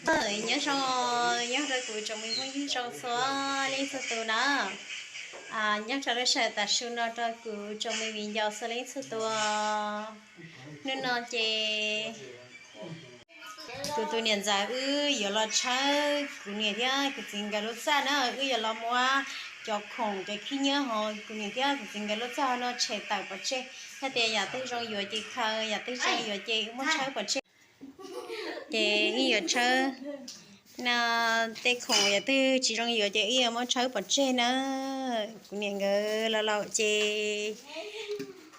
Nyob zoo, nyob rau kuv tsoom me phooj ywg zoo txhua leej txhua tus na. Nyob rau lub sij hawm tav su no rau kuv tsoom me viv ncaus txhua leej txhua tus. Hnub no ces kuv tus niam ntxawm wb yuav los tshawb kuv niam thiab kuv txiv nkawd lub txaj na, wb yuav los muab cov khoom cov khib nyiab hauv kuv niam thiab kuv txiv nkawd lub txaj no tshem tawm pov tseg, yog tias yam twg zoo yuav ces khaws, yam twg tsis zoo yuav ces wb muab tshawb pov tseg. Ces wb yuav tshawb no, tej khoom yam twg tsis zoo yuav ces wb yuav muab tshawb pov tseg na. Kuv niam nkawd laus laus ces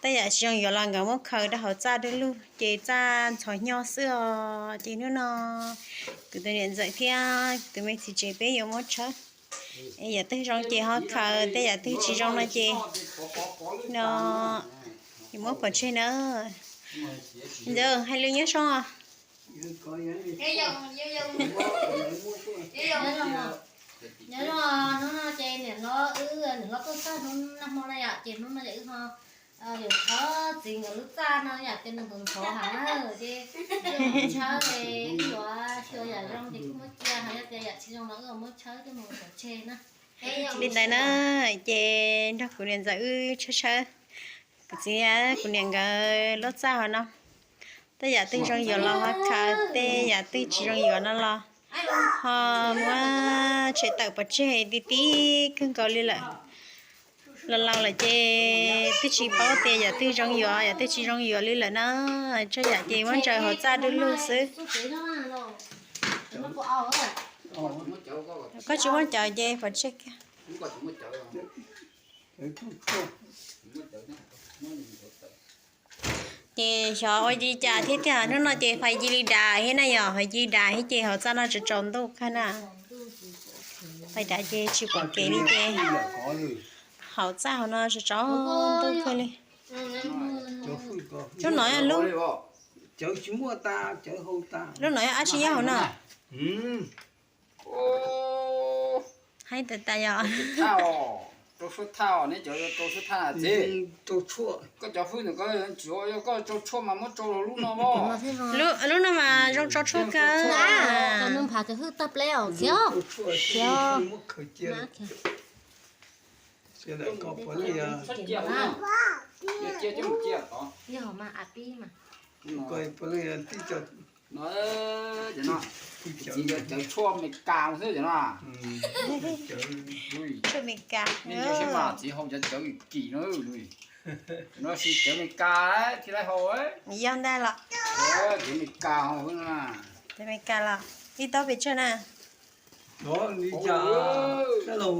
tej yam tsis zoo yuav los nkawd muab khaws rau hauv txaj dub lug ces txaj ntxhov hnyo xwb os. Ces hnub no kuv tus niam ntxawm thiab kuv tus me txiv tsev peb yuav muab tshawb. Es yam twg zoo ces ho khaws, tej yam twg tsis zoo no ces no yuav muab pov tseg na. Ntxawm hais lus nyob zoo. Nyob zoo, hnub no ces niam hlob, wb niam hlob tuaj txog hnub nag hmo na yom, ces hnub no ces wb ho yuav tshawb txiv nkawd lub txaj no yom, ces nws ntxhov ntxhov heev na, ces wb yuav muab tshawb, wb yuav xyuas yam zoo ces kuj muab cia, ho yog tias yam tsis zoo no wb yuav muab tshawb coj mus pov tseg na. Li ntawd na, ces nrog kuv niam ntxawm wb tshawb tshawb kuv txiv kuv niam nkawd lub txaj hauv no. Tej yam twg zoo yuav los ho khaws, tej yam twg tsis zoo yuav no los ho muab tshem tawm pov tseg ti ti kawg nkaus li lawm. Laus laus lawm ces twb tsis paub tias yam twg zoo yuav, yam twg tsis zoo yuav li lawm na. Tsawg yam ces muab ntsaws hauv txaj dub lug xwb. Koj tsis muab cawv ces pov tseg kiag. Ces xyov ua li cas thiab tiag, hnub no ces fais ci li dav thiab na yom, fais ci li dav thiab ces hauv txaj no tsaus tsaus ntuj kawg na. Fais dav ces tsis pom kev li ces hauv txaj hauv no tsaus tsaus ntuj kawg li. Lub no, lub no yog dab tsi nyob hauv no? Heev tas tas yog. Rau suab thaj, neb cov rau suab thaj txiv. Koj cov hwj ntawm koj tsis ua, yog koj rau tshuaj mas muab rau lub no. Lub no mas zoo rau tshuaj kawg. Cov nws phav cov hwj tawg pleb os, khiav, khiav. Cov tshuaj Amelikas, nej cov siab mas txiv haus cov cawv kim no, no tsis cawv Amelikas thiaj li haus. Yog ntag los. Cawv Amelikas haus, cawv Amelikas los ib taub pes tsawg na? Dab laug, dab laug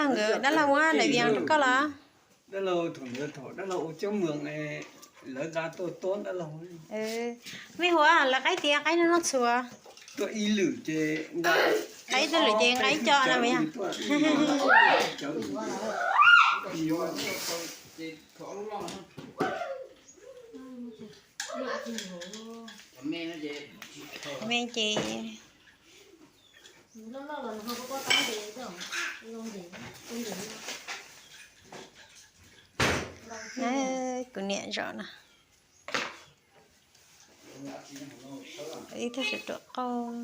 nkawd, dab laug muab daim vias rau koj los? Dab laug thaum ntawd thaum dab laug ua coob mws, lawv nqa tuaj tob dab laug. Mej huam, lawv qaib tias qaib noj noj txhuas. Tuaj ib lwm ces nqa, qaib tuaj lwm ces nqa ib co no mas yog. Me ces kuv niam zaum no, ib tug suav ruam qauj,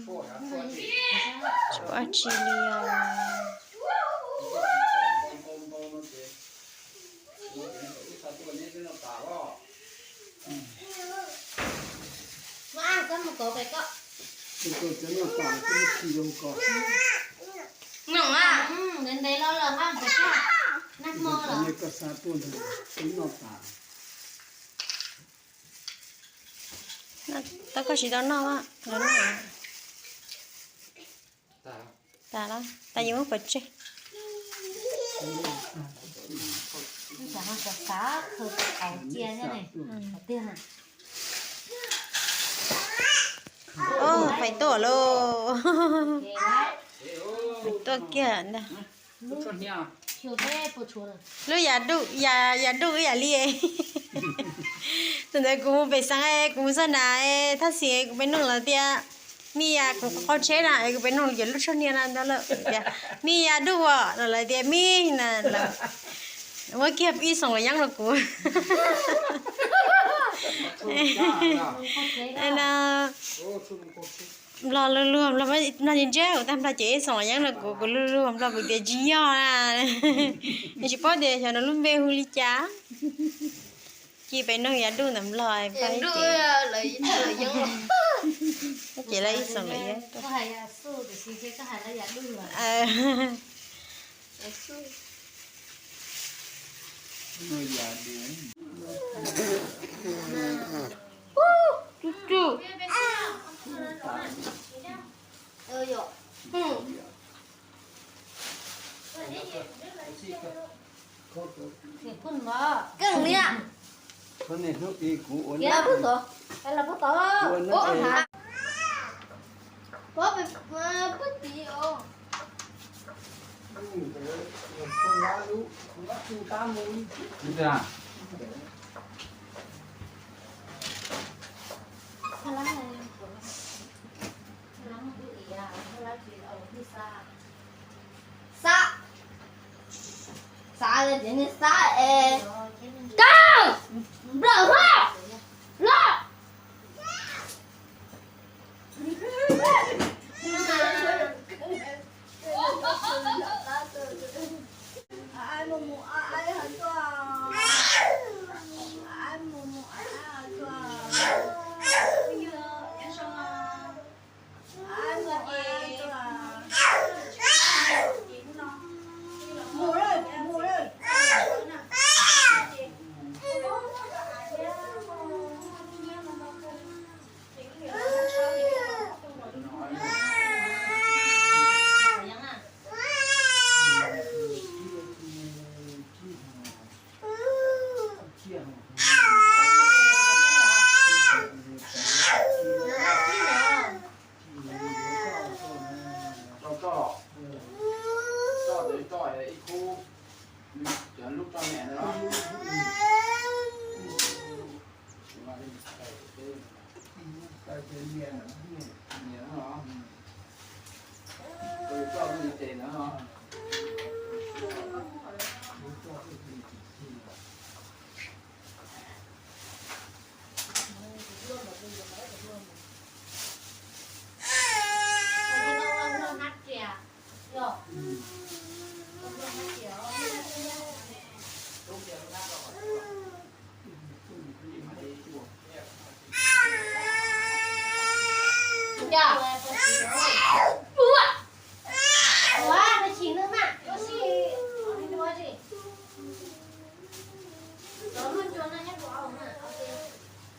tsis pom dab tsi li os. Ntev ntev los los hab, nag hmo los. Tau koj tsis tau noj, tas los tas, yuav muab pov tseg. Fais tuaj lauj, fais tuaj kiag ntag. Lub yav duj, yav duj wb yam li. Thaum ntawd kuv mus pem xeev, kuv mus txog na, thaj xis kuv pem nug lawv tias, Mej Yas, kuv qhov qaug tsheb na es kuv pem nug yuav lub tshuaj hnia na ntag lawm tias, Mej Yas, duj os? No lawv tias, Mej na. Muab kiag ib xoom los yeeb rau kuv. Nplog luag luag, Nplog, Nplog tsis ntseb kuv, tag Nplog ces ib xoom los yeeb rau kuv, kuv luag luag Nplog kuv tias tsis yog na. Tsis paub tias xyov nws lub npe hu li cas. Ci peb nug yav duj ntawm Nplog. Ces lawv ib xoom los yeeb. Xav, xav ces nws xav es kawg nplawm hlo los. Rau roj, roj ntawd roj ib khub, cov lub roj niam ntawd los.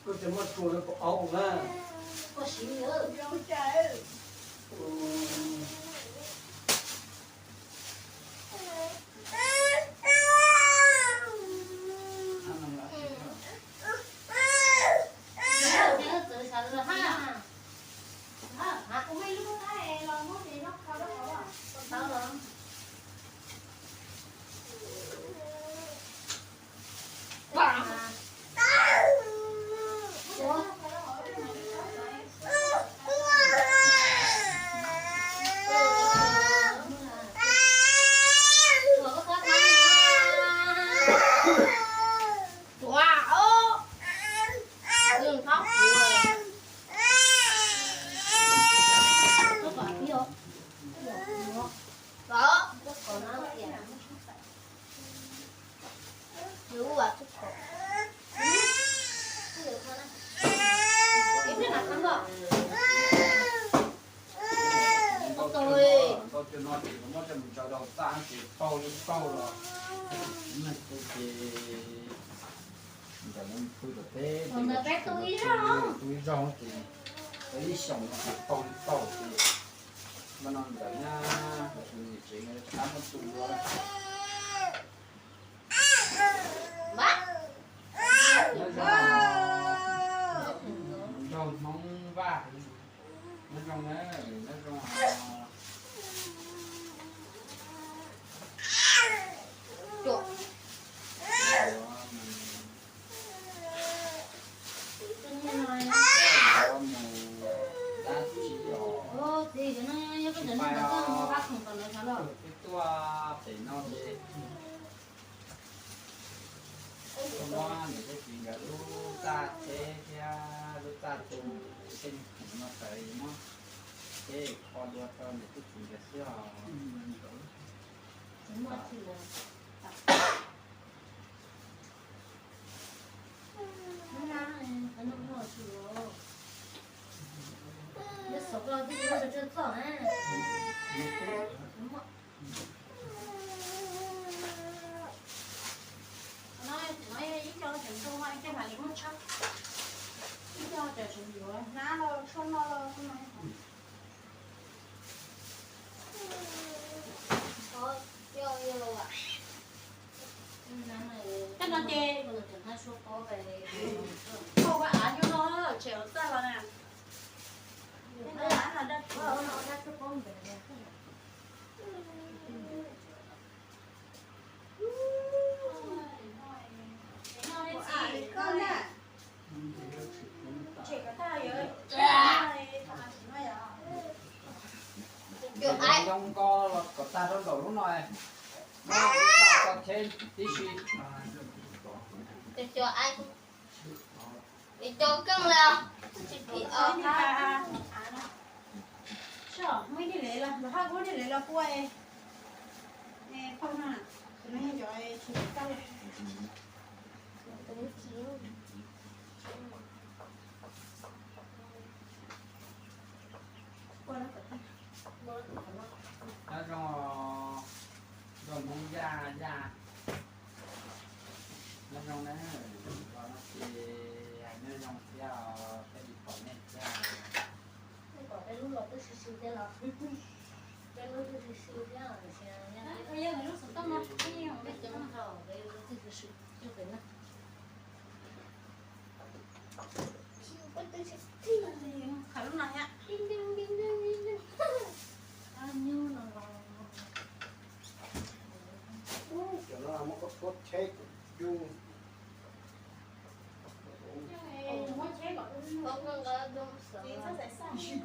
Koj tsis muaj tshuaj rau pom aub na. Ntau cov no ces muab coj mus ntaus rau txaj ces paug li paug los. Ces ntawm no pw tom teb, tu ib zaug ces ib xyoos no ces paug li paug ces npaj no ntawm na, tus niam tsev rov qab muab tu dua. Nraug Hmoob Vaj, nyob zoo na, nyob zoo. Tuaj pem no ces muab niam thiab txiv nkawd lub txaj Tej no tawm muab ceb kho dua rau niam tub txiv nkawd xwb os. Ib co tseem ntau, ib co mam li muab tshab, ib co tseem yuav hnab los tshuaj noj los. Tej no ces, koj ua av nyuj no tseem txaj los na. Ntoo ko los kom tag rau nraum lub no, muab tso tsheb tib si. Cov keej lawm. Muab ib niag lev los, haj muab ib niag lev los pua es, paj no, no yog cov tsis tau. Nyob zoo, nrog Hmoob Yaj, Yaj. Nyob zoo na, los no ces hais nyob zoo thiab, peb tsis pom nej thiab. Peb lub los twb siv siv thiab los, peb lub twb siv siv thiab, yog lub xov tooj no, peb cov no, peb lub twb siv siv, peb lub twb siv siv. Qhov lub no thiab. Cov no muab koj tuab tsheb yus.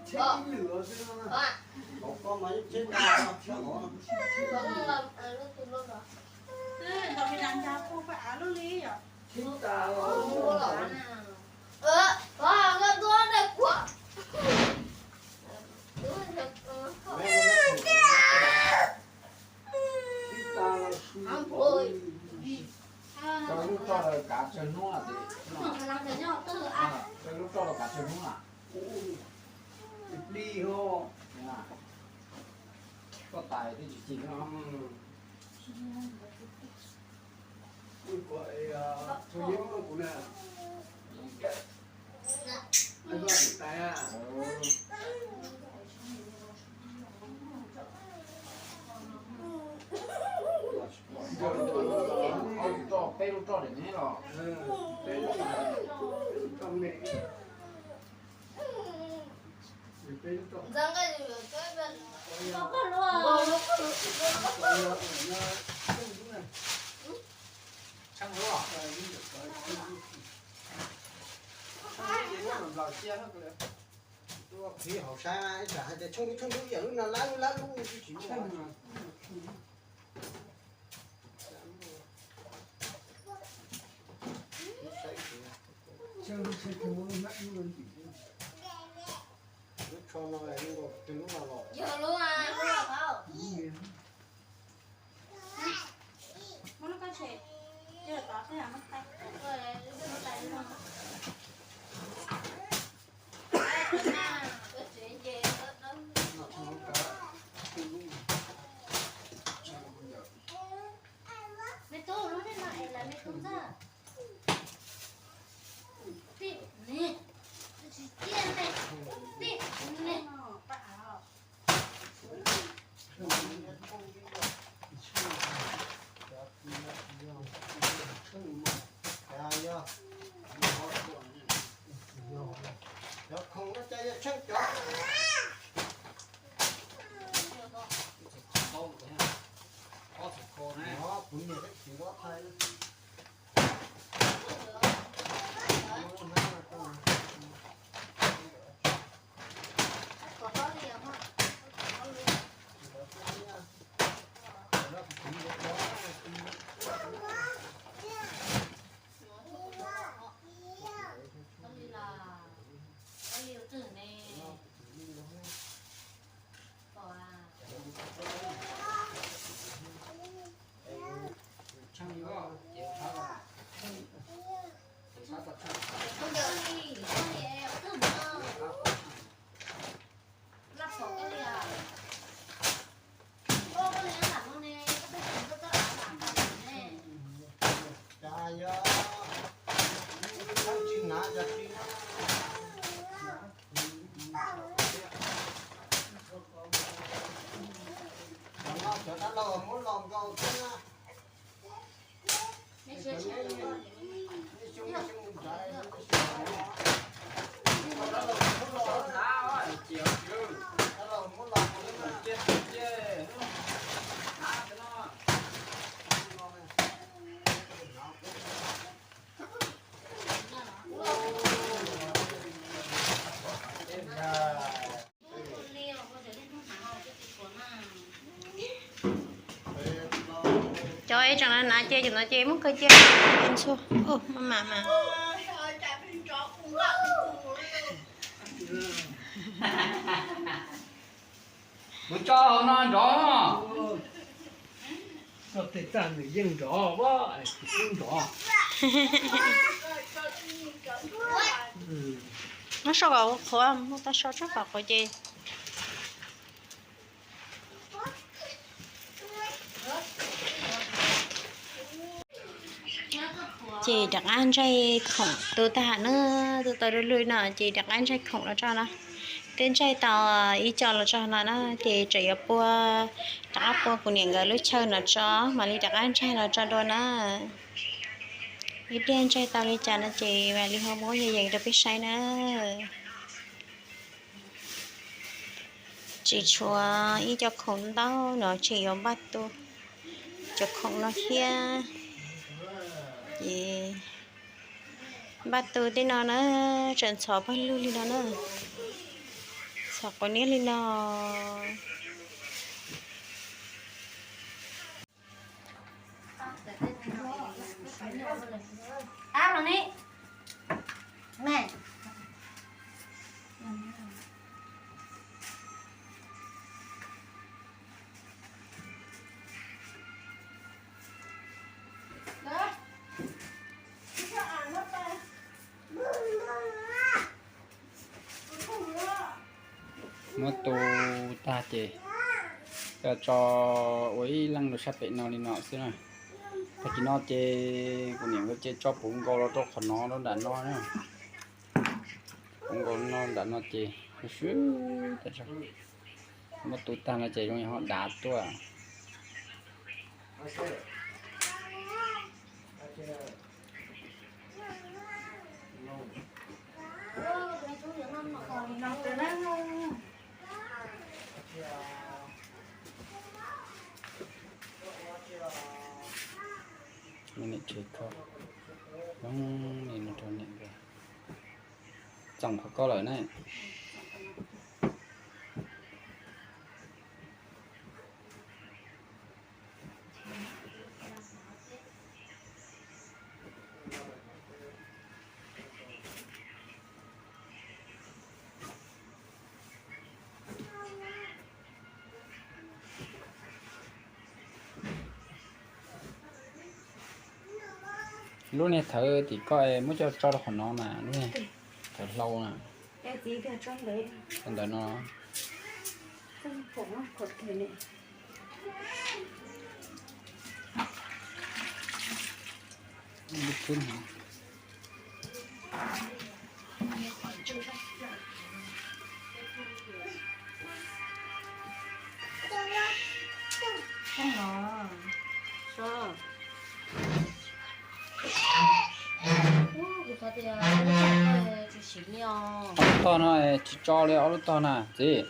Tsheb ib lwm xwb no, hauv ko mas yeej tsheb tas, tsheb tas. Rau lub roj los kav tsawg hnub lawm? Rau lub roj los kav tsawg hnub lawm? Plig ho. Koj tais twb tsis cig no. Kuv, kuv na. Tais a. Ob lub roj, peb lub roj diam ne los? Peb lub roj me. Tshee lub. Qhib hauv saib, tsam hais tias tsheej lub tsheej lub yam lub no lab lub lab lub tsis muaj. Lub tsho no, lub no los. Yog lub, lub no. Muab lub koj tshem, coj tod xwb, muab tais, muab tais lub no. Me tub, lub no es lawv me tub ntxawg. Tij, ne, twb Tseem na na ces cov no ces muab kawg cia ntxhua. Maj mam mas. Mus tso hauv no nrov. Tso tej tag nws yeej nrov, nrov. Muab so kom qhuav, muab tau so tsob kom qhuav ces. Ces rov qab ntsaig khoom tu tag na, tu tau lwj lwj no ces rov qab ntsaig khoom los tso na. Twb ntsaig tau ib co los tso no na, ces tseem yuav pua, rov qab pua kuv niam nkawd lub chaw no tso, mam li rov qab ntsaig los tso dua na. Ib pliag ntsaig tau li cas no ces mam li ho muab yees yees rau peb saib na. Tseem tshuav ib co khoom ntau no tseem yuav npaj tu. Cov khoom no thiab ces npaj tu tej no na, tseem ntxhov pawg lug li no na, ntxhov quav niab li no. Muab tu tag ces tso ua ib leej rau sab pem no li no xwb na. Tag kis no ces kuv niam nkawd ces tso puv nkaus los rau qhov no rau nram no na. Puv nkaus no nram no ces swb tas zog. Muab tu tag no ces zoo ho dav tuaj. Niam tsev kho, zoo li no rau niam nkawd. Txoom qhov ko lawm na. Lub niag thawv tim ko muab coj tso rau qhov no mas, lub niag thawv hlau na. Ntawm no. Ob lub tog no tsis tso li ob lub tog na txiv.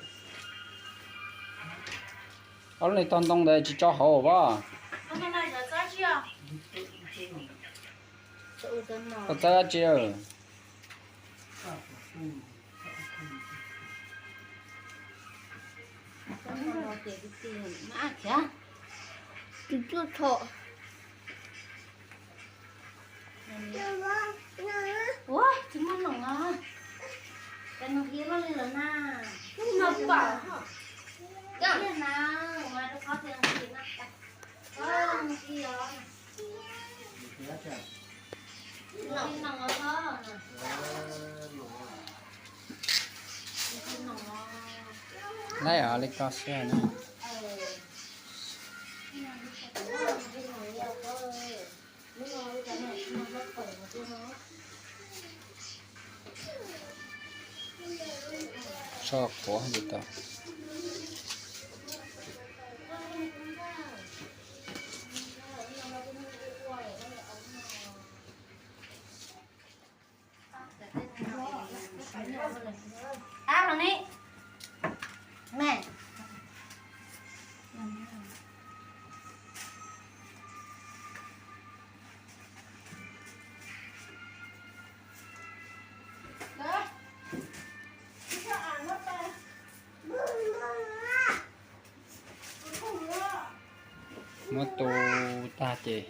Ob lub niag tog ntoo ntawd tsis tso hauv as. Koj txawb dab tsi? Tus tuaj tho. Ua, tsis muaj noom os. Cov noom hiab loj li lawm na. Mas pam. Tiag na, mas rau qhov tias nqhis na. Ua, nqhis os. Nqhis noom os. Laib os, li ko xwb na. Tso quav li tau. Muab Muab tu tag ces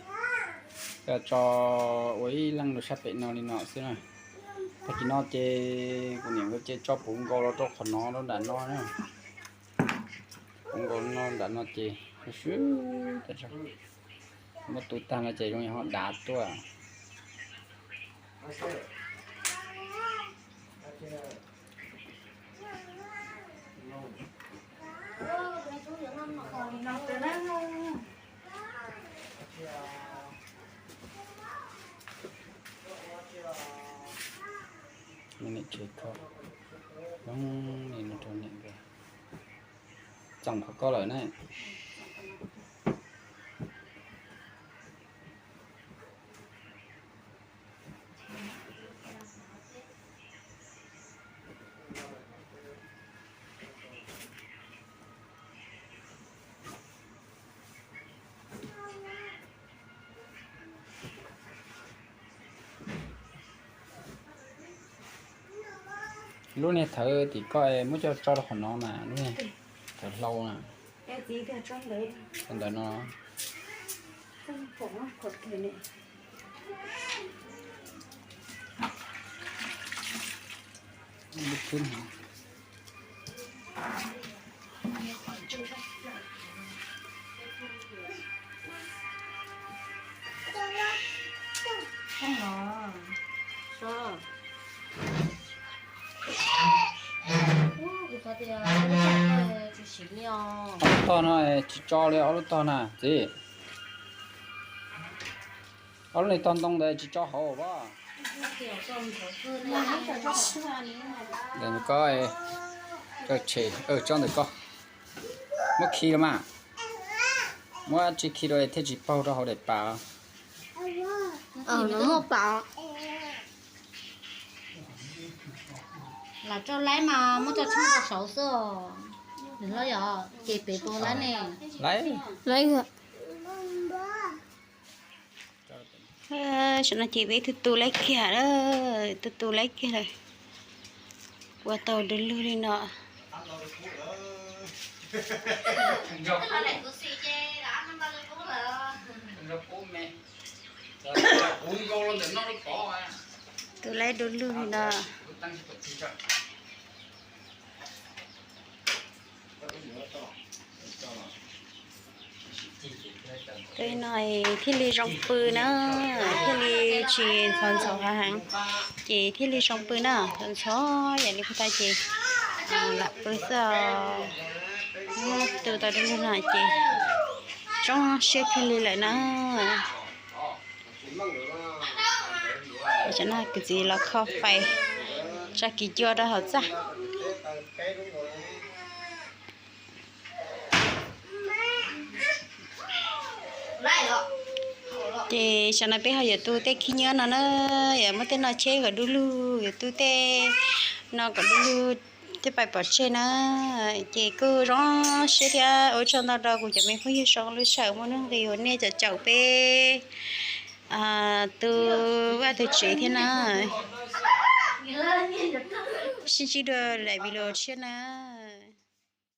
tso ua ib leej rau sab pem no li no xwb na. Tag kis no ces kuv niam nkawd ces tso puv nkaus los rau qhov no rau nram no na. Puv nkaus no nram no ces swb swb tas zog. Muab tu tag no ces zoo li ho dav tuaj. Niam tsev koj zoo li no rau niam nkawd txoom qhov koj lawm na. Lub niag thawv tim koj muab coj tso rau qhov no mas lub niag thawv hlau na. Ntawm no. Ob lub tog no tsis tso li ob lub tog na txiv. Ob lub niag tog ntoo ntawd tsis tso hauv as. Ntawm ko, tso tshem, tso ntawm ko. Muab khi los mas. Muab tsis khi rau thiaj tsis paug rau hauv daim pam. Lam tso laib mas muab tso tshoob rau saud xwb. Nws hlob yog ces pem puas laib ne? Laib. Tam no ces peb tu tu laib kiag lawm, tu tu laib kiag lawm. Ua tau du lug li no. Tu laib du lug li no. Tej no thiaj li zoo pw na, thiaj li tsis ntxhov ntxhov hav heev, ces thiaj li zoo pw na. Ntxhov ntxhov yam li kuv tas ces lam pw xwb os. Muab tu tau du lug no ces zoo siab kawg li lawm na. Tam no kuv txiv los kho fais tsa kiv cua rau hauv txaj. Ces tam no peb ho yuav tu tej khib nyiab no na, yuav muab tej no tsheb kom du lug, yuav tu tej no kom du lug, tej pais pov tseg na. Ces kuj zoo siab thiab ua tsaug ntau rau kuv cov me phooj ywg zoo lub sij hawm muaj nuj nqis uas nej caum caum peb tu vaj tu tsev thiab na. Sib ntsib dua daim video tshiab na.